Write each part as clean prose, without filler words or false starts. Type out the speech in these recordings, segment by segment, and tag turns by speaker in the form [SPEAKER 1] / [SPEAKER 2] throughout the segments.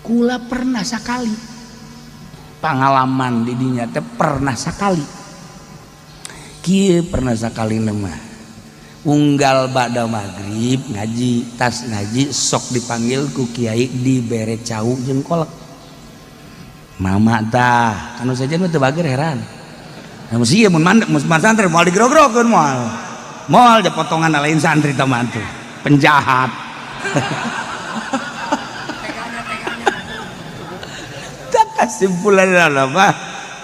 [SPEAKER 1] Kula pernah sakali pengalaman didinya teh, pernah sakali kieu, pernah sakali mah unggal ba'da maghrib ngaji, tas ngaji sok dipanggil ku kiai, dibere cau jeung kolek. Mama tah anu saja mah teu bager, heran. Nah, mesti mun mandek mun santri moal digrog-grogeun, moal moal ja potongan lain santri teman tuh penjahat. Tak kesimpulan apa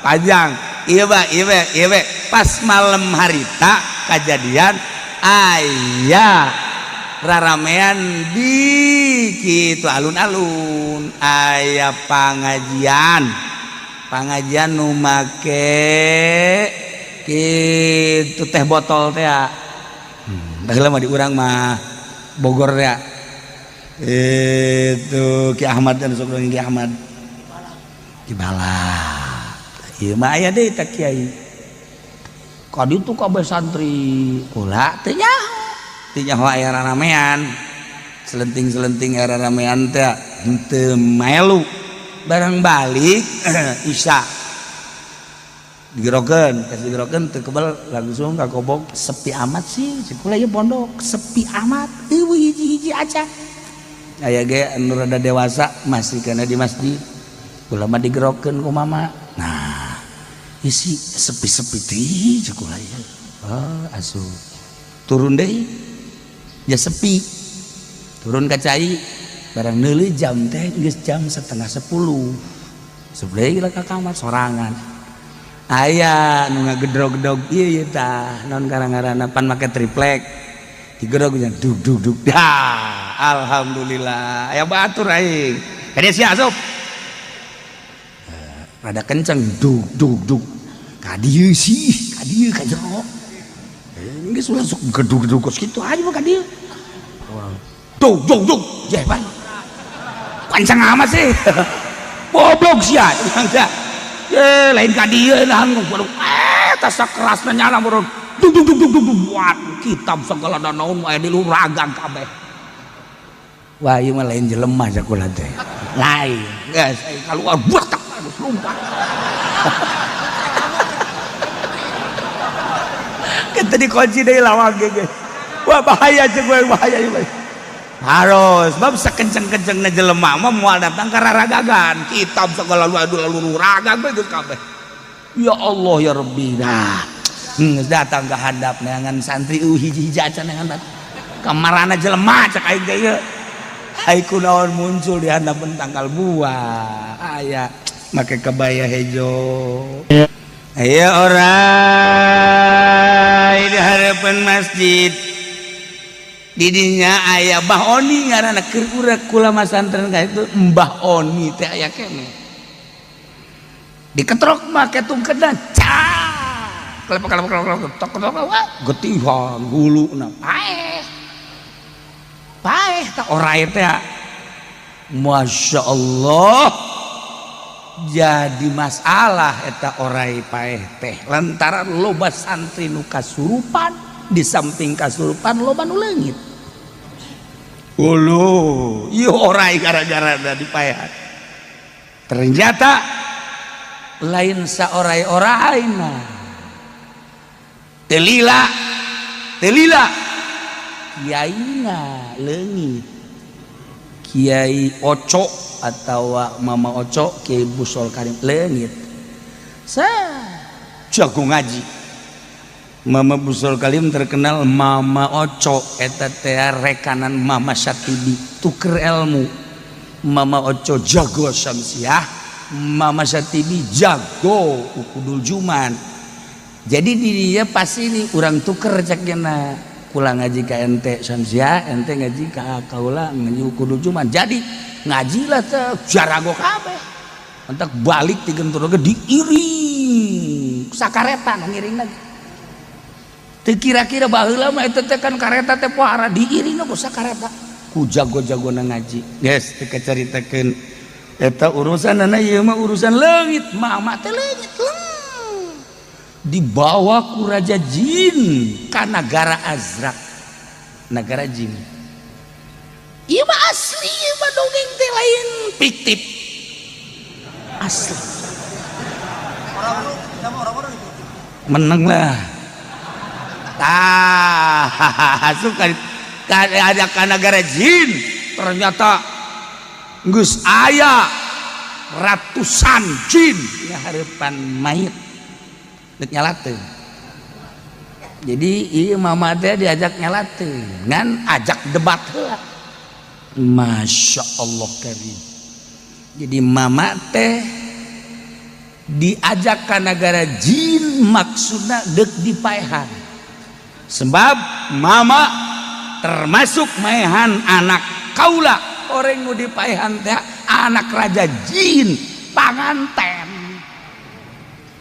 [SPEAKER 1] panjang. Iya, Pak, iya, Pak, iya, Pak. Pas malam harita kejadian aya raramean di kitu alun-alun, aya pangajian, pangajian nu make kitu teh botol teh. Baheula mah di urang mah Bogor teh itu Ki Ahmad dan sok Ki Ahmad Kibalap. Ieu mah aya deui teh kiai ka ditu kabeh santri. Kula teu nyaho, teu nyaho aya raramean selenting-selenting, aya raramean teh henteu maelu. Barang balik isya digerokeun, kas digerokeun teu kebel, langsung ka kobok. Sepi amat sih cek kula, ieu pondok sepi amat, eueuh hiji-hiji aja. Aya ge anu rada dewasa masih kana di masjid. Kula mah digerokeun ku mama. Nah, isi sepi-sepi teh cek kula ieu. Oh, asup turun deui ya sepi. Turun ka cai, barang neuli jam teh geus jam 9.30. Sebelah ka kamar sorangan, aya nu ngagedrog-gedrog ieu ieu tah naon karang-ngaranna pan make triplek, digedrog dug dug dug. Dah, alhamdulillah aya batur aing ka dieu sia asup. Rada kenceng, dug dug dug, ka dieu sih, ka dieu ka jero geus ulah sok gedug-gedug kos kitu aja mah ka dieu. Dug dug dug, jeh pan kenceng amat sih, goblok sia. Eh, lain ka dieu nahan tas kerasna nyala meureun dug dug dug dug dug, buat kitab segala naon aya di luhur ragang kabeh. Wah, ieu mah lain jelema cak kula teh, lain. Geus kaluar, buat tak geus lumpat. Kita dikunci deui lawang ge. Wah, bahaya cek gue, bahaya ieu. Harus bab sakenceng-kencengna jelema mah moal datang ka raragagan kitab segala lalu ragag bae geus kabeh. Ya Allah ya Rabbi. Nah, geus datang ka handap neangan santri hiji-hiji acan neangan kamarana jelema cek aing teh ieu. Ai kunaon muncul di handapeun tangkal buah aya make kebaya hejo. Aya orai di harapan masjid, didinya aya Mbah Oni ngaranna, keur urang kula masantren ka itu Mbah Oni teh aya keneh. Diketrok make tungkedan cak kelepek kelepek kelepek tok tok, wah, getihan huluna paeh paeh tak orai teh. Masya Allah, jadi masalah eta orai paeh teh lantaran loba santri nu kasurupan. Di samping kasurupan loba nu leungit. Ulu, ieu orai gara-gara di paehan. Ternyata lain saorai-oraina. Telila, telila. Kiaina leungit. Kiai Oco atau Mama Oco, Kiai Busol Karim leungit. Sa jago ngaji. Mama Busol Kalim terkenal Mama Oco eta teh rekanan Mama Syatibi tuker ilmu. Mama Oco jago Syamsiah, Mama Syatibi jago Ukudul Juman. Jadi di dia pas ini urang tuker cekna, kula ngaji ka ente Syamsiah, ente ngaji ka kaula ngaji Ukudul Juman. Jadi ngajilah teh jarago kabeh. Entak balik tigentur ge diiring sakareta nu ngiring lagi. Teu kira-kira baheula mah eta teh kan kareta teh pohara, diiring ku sakareta ku jago-jagona ngaji. Geus teu kacaritakeun eta urusanana, ieu mah urusan leungit. Mama teh leungit leng dibawa ku raja jin ka nagara Azrak, nagara jin. Ieu mah asli, ieu mah dongeng teh lain fiktif. Asli. Menang lah. Tah, suka ada ka negara jin, ternyata geus aya ratusan jin ngahareupan mayit dek nyalateun. Jadi ieu mama teh diajak nyalateun ngan ajak debat heula. Masya Allah karim. Jadi mama teh diajak ka negara jin maksudna dek dipaehan. Sebab mama termasuk maehan anak kaula, orang nu dipaehan teh anak raja jin, panganten.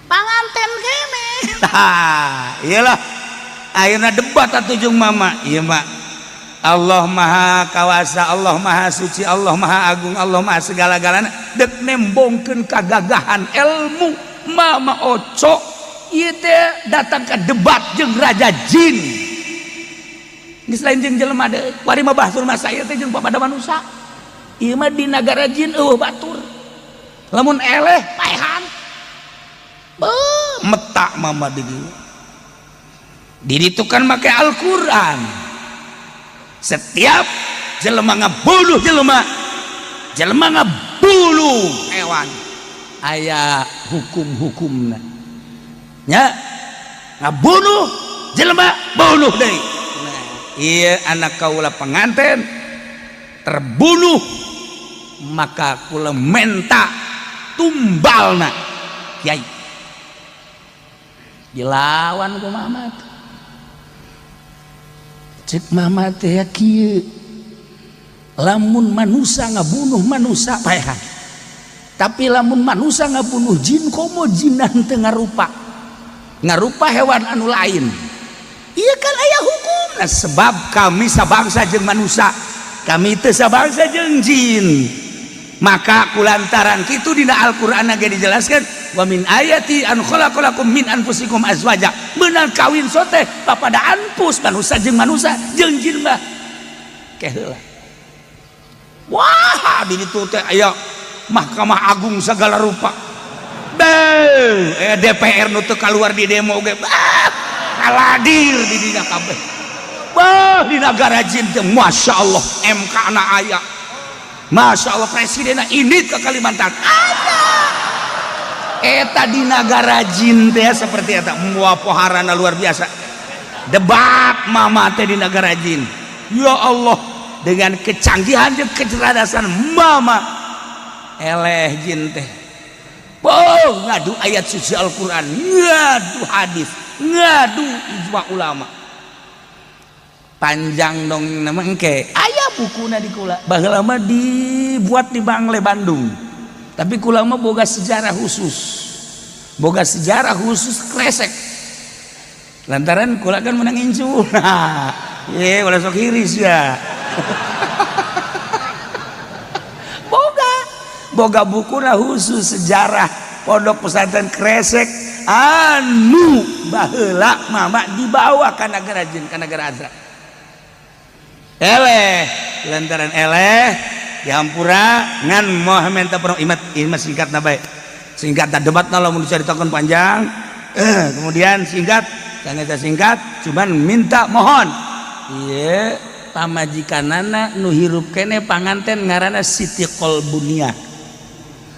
[SPEAKER 1] Panganten kene. Tah, iyalah. Akhirna debat atuh jeung mama. Ieu mah Allah Maha Kawasa, Allah Maha Suci, Allah Maha Agung, Allah Maha segala-galana. Dek nembongkeun kagagahan ilmu Mama Oco ieu teh datang ke debat jeung raja jin. Geus lain jeung jelema deui. Kuari mah bahsul masail teh jeung papada manusia. Ieu mah di nagara jin eueuh batur. Lamun eleh paehan. Beuh, metak mama di dieu. Di ditu kan make Al-Qur'an. Setiap jelema ngabunuh jelema, jelema ngabunuh hewan, aya hukum-hukumna. Nya ngabunuh jelema bunuh deui. Nah, ieu anak kaula pengantin terbunuh, maka kula menta tumbalna kiai. Dilawan ku mama teh. Cek mama teh ya kieu, lamun manusia ngabunuh manusia paehan, tapi lamun manusia ngabunuh jin komo jinan teu ngarupa, ngarupa hewan anu lain, iya kan aya hukumna. Sebab kami sabangsa jeung manusia, kami teu sabangsa jeung jin. Maka kulantaran kitu dina Al-Qur'an ge dijelaskan wa min ayati an khalaqalakum min anfusikum azwaja, meunang kawin sote papada anfus manusia jeung manusia jeung jin mah keheula. Wah, di ditu teh aya Mahkamah Agung segala rupa. Beuh, DPR nu teu kaluar di demo ge bah kaladir di dinya kabeh. Bah, di nagara jin teh Masya Allah MK na aya. Masya Allah presidenna ini ke Kalimantan ada. Eta di nagara jin teh seperti eta mua poharana luar biasa. Debat mama teh di nagara jin. Ya Allah, dengan kecanggihan dan kecerdasan mama eleh jin teh. Oh, ngadu ayat suci Al-Qur'an, ngadu hadis, ngadu ijma ulama. Panjang dong nama engke. Aya bukuna di kula. Baheula mah dibuat di Bangle Bandung. Tapi kula mah boga sejarah khusus. Boga sejarah khusus Kresek. Lantaran kula kan menang incu. Nah, ye ulah sok hiris ya. Boga boga bukuna khusus sejarah pondok pesantren Kresek anu baheula mama dibawa ka nagara jin, ka nagara Azra. Eleh lantaran eleh dihampura ngan moh minta perong imat imat singkat na bae, singkat na debat na lamun dicaritakeun panjang. Kemudian singkat sangat singkat cuman minta mohon ieu pamajikanana nu hirup kene panganten ngaranna Siti Kolbuniah.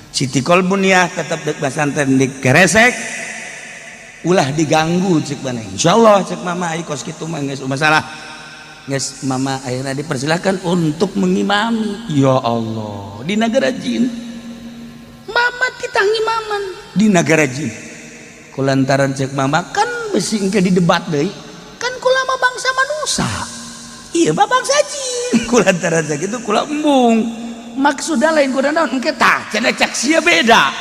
[SPEAKER 1] Siti Kolbuniah tetep dek pasantren di Kresek, ulah diganggu cek maneh. Insyaallah cek mama ai kos kitu mah geus masalah. Geus mama akhirnya dipersilakan untuk mengimami. Ya Allah, di negara jin mama titah ngimaman di negara jin. Kulantaran cek mama kan besi engke didebat deui, kan kula mah bangsa manusia, iya mah bangsa jin. Kulantaran cek itu kula embung, maksudna lain kuda naon engke tah cenah cek sia beda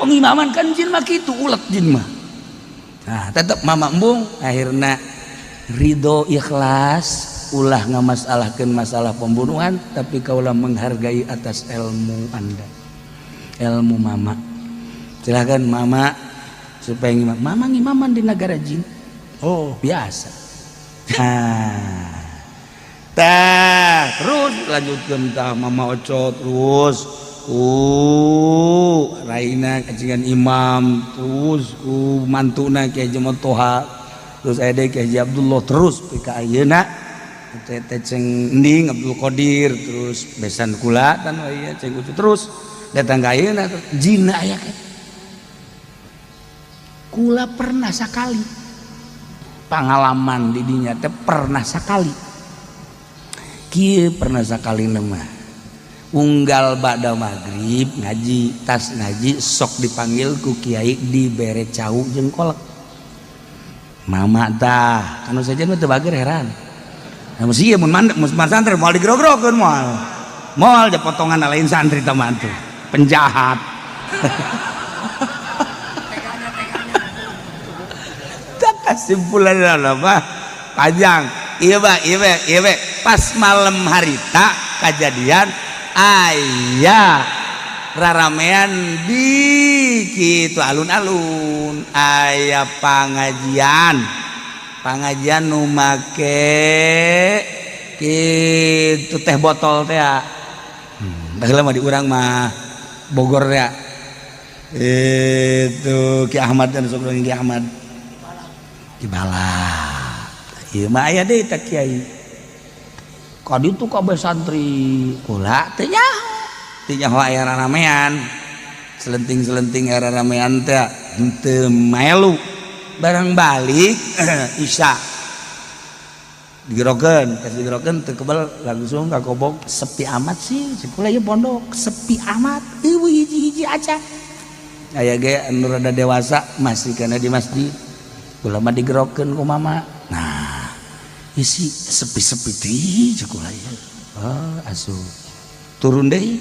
[SPEAKER 1] pengimaman kan jin mah kitu ulet jin mah. Nah tetep mama embung akhirna ridho ikhlas, ulah ngamasalahkeun masalah pembunuhan, tapi kaulah menghargai atas ilmu Anda, ilmu mama. Silakan mama supaya ngimam. Mama ngimaman di negara jin. Oh biasa. Nah, tah Terus lanjutkeun tah Mama Oco terus ku raina kacingan imam terus ku mantuna Kiai Haji Toha terus aya deui Kiai Haji Abdullah terus ka ayeuna teh ceng Ending Abdul Qadir terus besan kula tan ieu ceng Ucu terus datang ka ayeuna jinna aya kula pernah sakali pengalaman di dinya teh pernah sakali kieu pernah sakali mah unggal ba'da maghrib ngaji tas ngaji sok dipanggil ku kiai dibere cau jeung kolek mama tah kanu saja mah teu bager heran. Nah, mesti mun mandek mun santri moal digrog-grogeun moal. Moal da potongan lain santri tah mah tuh. Penjahat. Tak kesimpulan mah panjang. Ieu ba ieu we ieu we pas malam harita kajadian aya raramean di kitu alun-alun aya pangajian pangajian nu make kitu teh botol teh baheula mah di urang mah Bogor ya itu Ki Ahmad dan sok Ki Ahmad Ki Balap ieu mah aya deui teh kiai ka ditu kabeh santri kula teh nyaho aya raramean selenting-selenting aya raramean teh henteu maelu barang balik isya digerokeun tas digerokeun teu kebel langsung ka kobok sepi amat sih cek kula ieu pondok sepi amat eueuh hiji-hiji aja aya ge anu rada dewasa masih kana di masjid kula mah digerokeun ku mama nah isi sepi-sepi teh cek kula ieu oh asup turun deui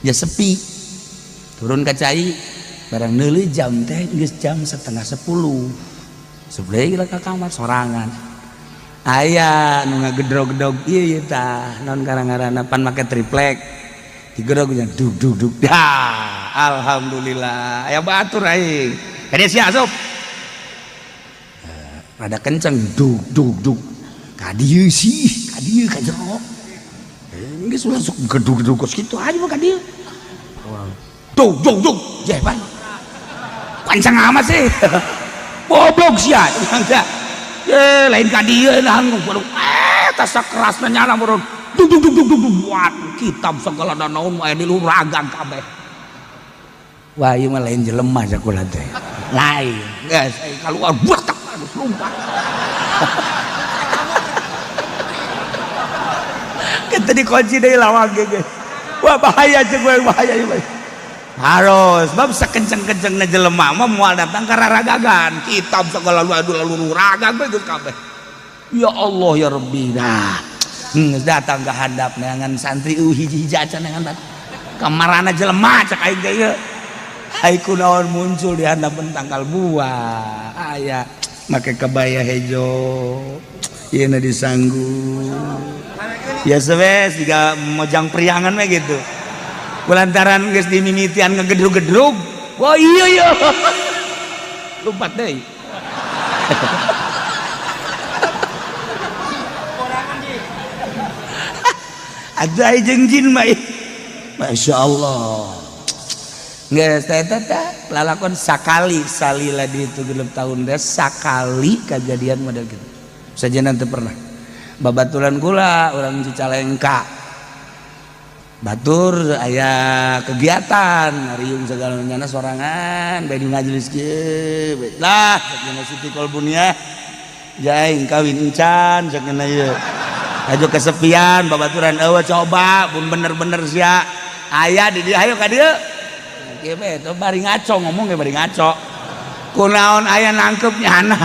[SPEAKER 1] ya sepi turun ka cai barang neuleuh jam teh geus jam 9:30 sebelah ka kamar sorangan aya nu ngagedrog-gedrog ieu ieu tah naon ngaran-ngaranna pan make triplek digedrog nya dug dug dug dah alhamdulillah aya batur aing kadieu sia asup rada kenceng dug dug dug ka dieu sih ka dieu ka jero geus ulah sok gedug-gedug kos kitu aja mah ka dieu dug dug dug jeh pan pancang amat sih goblok sia ye lain ka dieu nah tas kerasna nyala meureun dug dug dug dug dug buat kitab segala naon aya di luhur ragang kabeh wah ieu mah lain jelema sakola teh lain geus kaluar buat tak lompat kita dikunci deui lawang ge wah bahaya jeung bahaya ieu harus bab sakenceng-kencengna jelema mah moal datang ka raragagan kitab segala lalu ragang bae geus kabeh ya Allah ya Rabbi nah geus datang ka handap neangan santri hiji-hiji acan neangan kamarana jelema cek aing teh ieu ai kunaon muncul di handapeun tangkal buah aya make kebaya hejo ieu na disanggu ya sebes jiga mojang priangan mah gitu kulantaran geus dimimitian ngegedrug-gedrug wah iya iya lompat deui ada jeung jin mah Masya Allah geus teh teh lalakon sakali salila di itu genep tahun teh sakali kejadian model gitu saja nanti pernah babatulan kula urang Cicalengka batur aya kegiatan ngariung segala nyana sorangan bae di majelis kieu lah cenah Siti Kolbunia jaing kawin encan cenah ieu aja kesepian babaturan eueuh coba pun bener-bener sia aya di dieu hayo ka dieu kieu bae teh bari ngaco ngomong ge bari ngaco kunaon aya nangkep nyana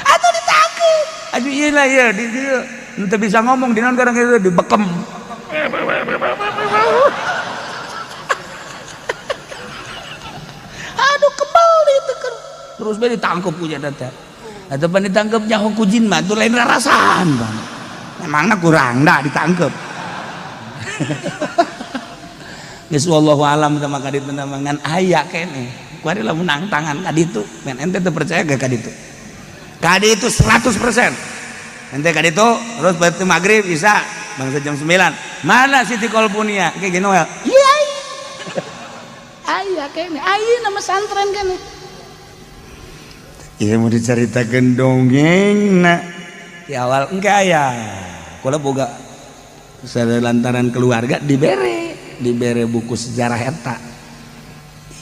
[SPEAKER 1] atuh ditangkep aduh ieu lah ieu di dieu ente bisa ngomong di naon kadang itu dibekem aduh kebal ditekan terus bae ditangkep ku nya teh atau pan ditangkep nyaho ku jin mah tuh lain rarasaan bang memangna kurang dah ditangkep geus wallahu alam sama ka ditu ngan aya keneh kuari lamun nang tangan ka ditu men ente teu percaya gak ka ditu 100% Ente ka ditu terus berarti maghrib, Isya, bangsa jam 9. Mana Siti Kolbunia? Kayak gini. Noel, iya, aya kene, ayeuna pesantren kene. Iya, mau diceritakan dongeng nah di awal enggak ya. Kalau boga lantaran keluarga dibere dibere buku sejarah eta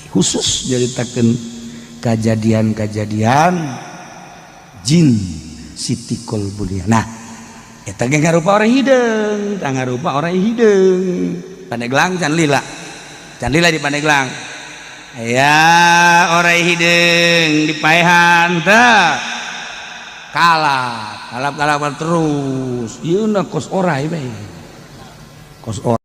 [SPEAKER 1] khusus ceritakan kejadian-kejadian jin Siti Kolbunia. Nah, eta ge ngarupa oray hideung, tah ngarupa oray hideung. Pandeglang can lila, can lila di Pandeglang. Ya, oray hideung dipaehan teh kalap kalap kalap terus. Ieu na kos oray bae, kos.